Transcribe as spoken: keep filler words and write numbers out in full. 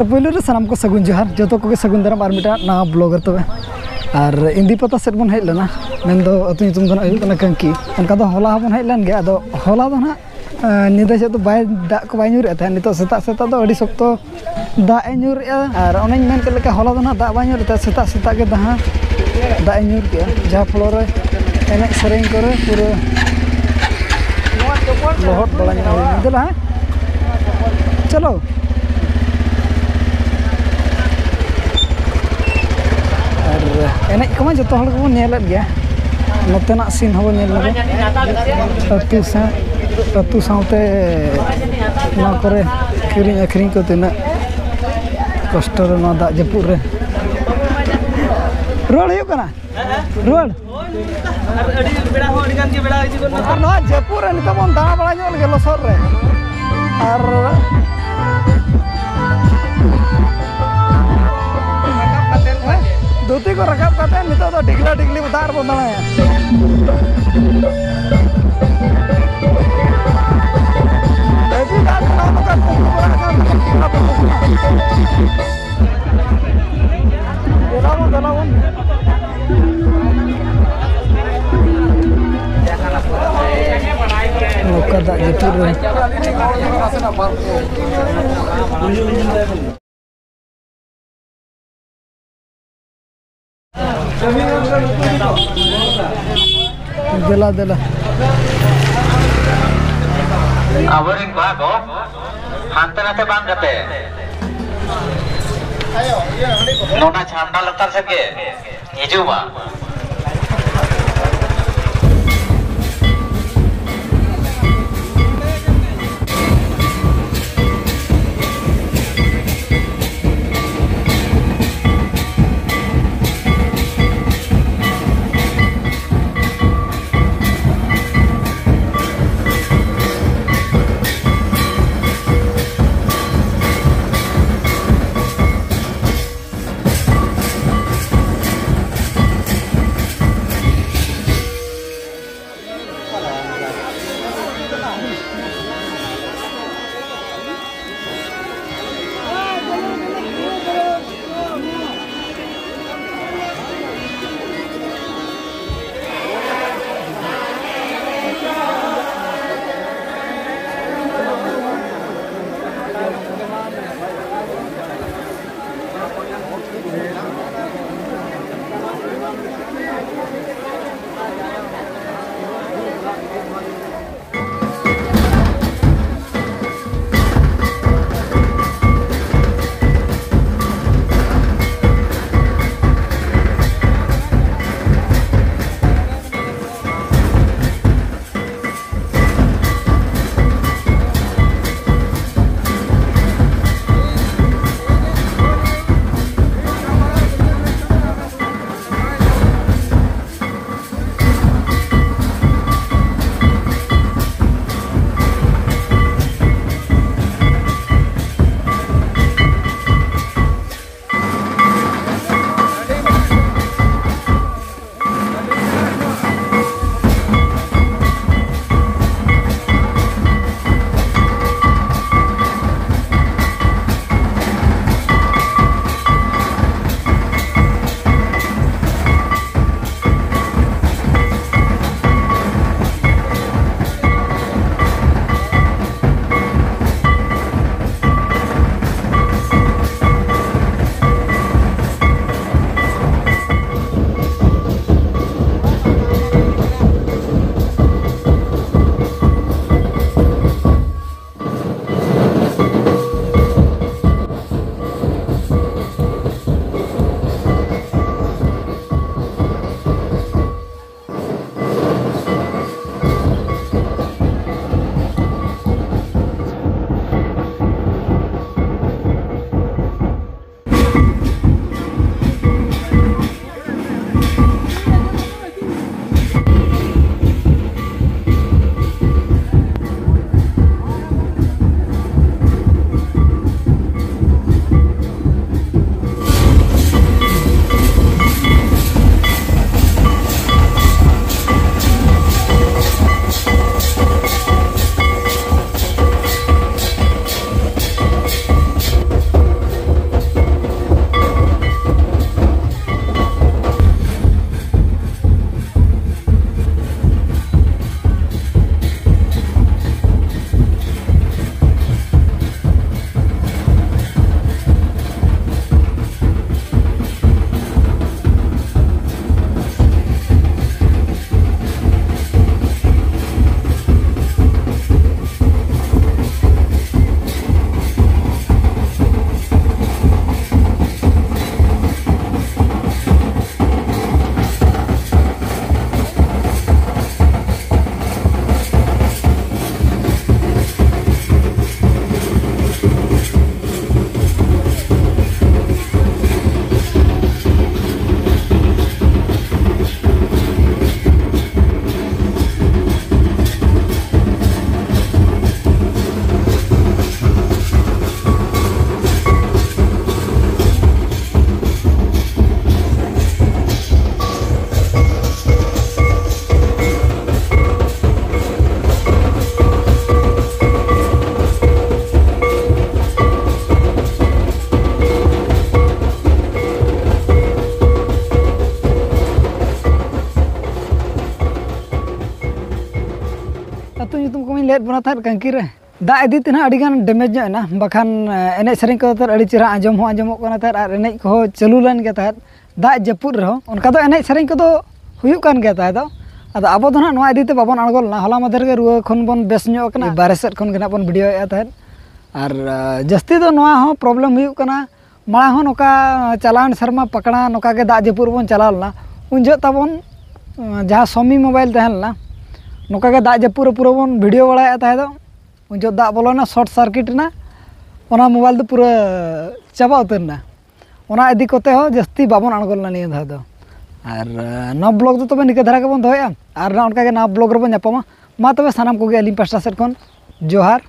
ᱯᱳᱭᱞᱳ ᱨᱮ ᱥᱟᱱᱟᱢ ᱠᱚ ᱥᱟᱹᱜᱩᱱ ᱡᱚᱦᱟᱨ, ᱡᱚᱛᱚ ᱠᱚᱜᱮ ᱥᱟᱹᱜᱩᱱ ᱫᱟᱨᱟᱢ ᱟᱨ ᱢᱤᱫᱴᱟᱝ ᱱᱟᱣᱟ ᱵᱞᱚᱜ ᱨᱮ᱾ ᱛᱚᱵᱮ ᱟᱨ ᱤᱱᱫᱤ ᱯᱟᱛᱟ ᱥᱮᱫ ᱵᱚᱱ ᱦᱮᱡ ᱞᱮᱱᱟ, ᱢᱮᱱᱫᱚ ᱟᱹᱛᱩ ᱧᱩᱛᱩᱢ ᱫᱚ ᱱᱟᱜ ᱦᱩᱭᱩᱜ ᱠᱟᱱᱟ ᱠᱟᱝᱠᱤ᱾ ᱚᱱᱠᱟ ᱫᱚ ᱦᱚᱞᱟ ᱦᱚᱸᱵᱚᱱ ᱦᱮᱡ ᱞᱮᱱ ᱜᱮᱭᱟ, ᱟᱫᱚ ᱦᱚᱞᱟ ᱫᱚ ᱱᱟᱜ ᱧᱤᱫᱟᱹ ᱥᱮᱫ ᱫᱚ ᱵᱟᱭ, ᱫᱟᱜ ᱠᱚ ᱵᱟᱭ ᱧᱩᱨᱮᱫ ᱛᱟᱦᱮᱸᱫ᱾ ᱱᱤᱛᱚᱜ ᱥᱮᱛᱟᱜ ᱥᱮᱛᱟᱜ ᱫᱚ ᱟᱹᱰᱤ ᱥᱚᱠᱛᱚ ᱫᱟᱜ ᱮ ᱧᱩᱨᱮᱜᱼᱟ᱾ ᱟᱨ ᱚᱱᱮᱧ ᱢᱮᱱ ᱠᱮᱫ ᱞᱮᱠᱟ, ᱦᱚᱞᱟ ᱫᱚ ᱱᱟᱜ ᱫᱟᱜ ᱵᱟᱭ ᱧᱩᱨᱮᱫ ᱛᱟᱦᱮᱸᱫ, ᱥᱮᱛᱟᱜ ᱥᱮᱛᱟᱜ ᱜᱮ ᱫᱟᱦᱟ ᱫᱟᱜ ᱮ ᱧᱩᱨ ᱠᱮᱜᱼᱟ, ᱡᱟᱦᱟᱸ ᱯᱷᱞᱳᱨ ᱨᱮ ᱮᱱᱮᱡ ᱥᱮᱨᱮᱧ ᱠᱚᱨᱮ ᱯᱩᱨᱟᱹ ᱞᱚᱦᱚᱫ ᱵᱟᱲᱟ ᱧᱚᱜ ᱦᱩᱭᱱᱟ᱾ ᱫᱮᱞᱟ, ᱦᱮᱸ, ᱪᱚᱞᱚ᱾ ᱟᱨ ᱮᱱᱮᱡ ᱠᱚᱢᱟ ᱡᱚᱛᱚ ᱦᱚᱲ ᱜᱮᱵᱚᱱ ᱧᱮᱞᱮᱫ ᱜᱮᱭᱟ, ᱱᱚᱛᱮᱱᱟᱜ ᱥᱤᱱ ᱦᱚᱸᱵᱚᱱ ᱧᱮᱞ ᱞᱮᱜᱮ᱾ ᱟᱹᱛᱩ ᱥᱟᱶ, ᱟᱹᱛᱩ ᱥᱟᱶᱛᱮ ᱱᱚᱣᱟ ᱠᱚᱨᱮ ᱠᱤᱨᱤᱧ ᱟᱹᱠᱷᱨᱤᱧ ᱠᱚ ᱛᱤᱱᱟᱹᱜ ᱠᱚᱥᱴᱚ ᱨᱮ ᱱᱚᱣᱟ ᱫᱟᱜ ᱡᱟᱹᱯᱩᱫ ᱨᱮ᱾ ᱨᱚᱲ ᱦᱩᱭᱩᱜ ᱠᱟᱱᱟ? ᱨᱩᱣᱟᱹᱲ? ᱟᱨ ᱟᱹᱰᱤ ᱵᱮᱲᱟ ᱦᱚᱸ ᱟᱹᱰᱤ ᱜᱟᱱ ᱜᱮ ᱵᱮᱲᱟ ᱦᱤᱡᱩᱜ ᱠᱟᱱᱟ᱾ ᱟᱨ ᱱᱚᱣᱟ ᱡᱟᱹᱯᱩᱫ ᱨᱮ ᱱᱤᱛᱚᱜ ᱵᱚᱱ ᱫᱟᱬᱟ ᱵᱟᱲᱟ ᱧᱚᱜ ᱞᱮᱜᱮ ᱞᱚᱥᱚᱫ ᱨᱮ᱾ ᱟᱨ ᱫᱷᱩᱛᱤ ᱠᱚ ᱨᱟᱠᱟᱵ ᱠᱟᱛᱮ ᱱᱤᱛᱚᱜ ᱫᱚ ᱰᱤᱜᱽᱞᱟ ᱰᱤᱜᱽᱞᱤ ᱫᱟᱜ ᱨᱮᱵᱚᱱ ᱫᱟᱬᱟᱭᱟ᱾ ᱦᱮᱵᱤ ᱫᱟᱜ ᱠᱟᱱᱟ, ᱱᱚᱝᱠᱟ ᱠᱚ ᱵᱟᱲᱟ ᱠᱟᱱᱟ᱾ ᱫᱮᱞᱟ ᱵᱚᱱ, ᱫᱮᱞᱟ ᱵᱚᱱ᱾ ᱱᱚᱝᱠᱟ ᱫᱟᱜ ᱡᱟᱹᱯᱩᱫ ᱨᱮ᱾ ᱫᱮᱞᱟ, ᱫᱮᱞᱟ᱾ ᱟᱵᱚᱨᱮᱱ ᱠᱚᱲᱟ ᱠᱚ ᱦᱟᱱᱛᱮ ᱱᱟᱛᱮ ᱵᱟᱝ ᱠᱟᱛᱮ ᱱᱚᱰᱮ ᱪᱷᱟᱢᱰᱟ ᱞᱟᱛᱟᱨ ᱥᱮᱫ ᱜᱮ ᱦᱤᱡᱩᱜ ᱢᱟ᱾ ᱮᱫ ᱵᱚᱱᱟ ᱛᱟᱦᱮᱸᱫ ᱠᱟᱝᱠᱤ ᱨᱮ᱾ ᱫᱟᱜ ᱤᱫᱤ ᱛᱮ ᱱᱟᱦᱟᱜ ᱟᱹᱰᱤ ᱜᱟᱱ damage ᱧᱚᱜ ᱮᱱᱟ, ᱵᱟᱠᱷᱟᱱ ᱮᱱᱮᱡ ᱥᱮᱨᱮᱧ ᱠᱚᱫᱚ ᱛᱟᱦᱮᱸᱫ ᱟᱹᱰᱤ ᱪᱮᱦᱨᱟ ᱟᱸᱡᱚᱢ ᱦᱚᱸ ᱟᱸᱡᱚᱢᱚᱜ ᱠᱟᱱᱟ ᱛᱟᱦᱮᱸᱫ ᱟᱨ ᱮᱱᱮᱡ ᱠᱚᱦᱚᱸ ᱪᱟᱹᱞᱩ ᱞᱮᱱ ᱜᱮ ᱛᱟᱦᱮᱸᱫ᱾ ᱫᱟᱜ ᱡᱟᱹᱯᱩᱫ ᱨᱮᱦᱚᱸ ᱚᱱᱠᱟ ᱫᱚ ᱮᱱᱮᱡ ᱥᱮᱨᱮᱧ ᱠᱚᱫᱚ ᱦᱩᱭᱩᱜ ᱠᱟᱱ ᱜᱮᱭᱟ ᱛᱟᱦᱮᱸᱫ ᱫᱚ᱾ ᱟᱫᱚ ᱟᱵᱚ ᱫᱚ ᱱᱟᱦᱟᱜ ᱱᱚᱣᱟ ᱤᱫᱤ ᱛᱮ ᱵᱟᱵᱚᱱ ᱟᱬᱜᱚ ᱞᱮᱱᱟ᱾ ᱦᱚᱞᱟ ᱢᱟᱫᱷᱮᱨ ᱜᱮ ᱨᱩᱣᱟᱹ ᱠᱷᱚᱱ ᱵᱚᱱ ᱵᱮᱥ ᱧᱚᱜ ᱟᱠᱟᱱᱟ᱾ ᱵᱟᱦᱨᱮ ᱥᱮᱫ ᱠᱷᱚᱱ ᱜᱮ ᱱᱟᱦᱟᱜ ᱵᱚᱱ video ᱮᱫᱼᱟ ᱛᱟᱦᱮᱸᱫ᱾ ᱟᱨ ᱡᱟᱹᱥᱛᱤ ᱫᱚ ᱱᱚᱣᱟ ᱦᱚᱸ problem ᱦᱩᱭᱩᱜ ᱠᱟᱱᱟ᱾ ᱢᱟᱲᱟᱝ ᱦᱚᱸ ᱱᱚᱝᱠᱟ ᱪᱟᱞᱟᱣᱮᱱ ᱥᱮᱨᱢᱟ ᱯᱟᱠᱲᱟ ᱱᱚᱝᱠᱟ ᱜᱮ ᱫᱟᱜ ᱡᱟᱹᱯᱩᱫ ᱨᱮᱵᱚᱱ ᱪᱟᱞᱟᱣ ᱞᱮᱱᱟ᱾ ᱩᱱ ᱡᱚᱦᱚᱜ ᱛᱟᱵᱚᱱ ᱡᱟᱦᱟᱸ Xiaomi mobile ᱛᱟᱦᱮᱸ ᱞᱮᱱᱟ, ᱱᱚᱝᱠᱟ ᱜᱮ ᱫᱟᱜ ᱡᱟᱹᱯᱩᱫ ᱨᱮ ᱯᱩᱨᱟᱹ ᱵᱚᱱ video ᱵᱟᱲᱟᱭᱮᱫ ᱛᱟᱦᱮᱸ ᱫᱚ᱾ ᱩᱱ ᱡᱚᱦᱚᱜ ᱫᱟᱜ ᱵᱚᱞᱚᱭᱮᱱᱟ, short circuit ᱮᱱᱟ, ᱚᱱᱟ mobile ᱫᱚ ᱯᱩᱨᱟᱹ ᱪᱟᱵᱟ ᱩᱛᱟᱹᱨ ᱮᱱᱟ᱾ ᱚᱱᱟ ᱤᱫᱤ ᱠᱚᱛᱮ ᱦᱚᱸ ᱡᱟᱹᱥᱛᱤ ᱵᱟᱵᱚᱱ ᱟᱬᱜᱚ ᱞᱮᱱᱟ ᱱᱤᱭᱟᱹ ᱫᱷᱟᱣ ᱫᱚ᱾ ᱟᱨ ᱱᱚᱣᱟ vlog ᱫᱚ ᱛᱚᱵᱮ ᱱᱤᱝᱠᱟᱹ ᱫᱷᱟᱨᱟ ᱜᱮᱵᱚᱱ ᱫᱚᱦᱚᱭᱟ, ᱟᱨ ᱱᱟᱦᱟᱜ ᱚᱱᱠᱟ ᱜᱮ ᱱᱟᱣᱟ vlog ᱨᱮᱵᱚᱱ ᱧᱟᱯᱟᱢᱟ᱾ ᱢᱟ ᱛᱚᱵᱮ ᱥᱟᱱᱟᱢ ᱠᱚᱜᱮ ᱟᱹᱞᱤᱧ ᱯᱟᱥᱴᱟ ᱥᱮᱫ ᱠᱷᱚᱱ ᱡᱚᱦᱟᱨ᱾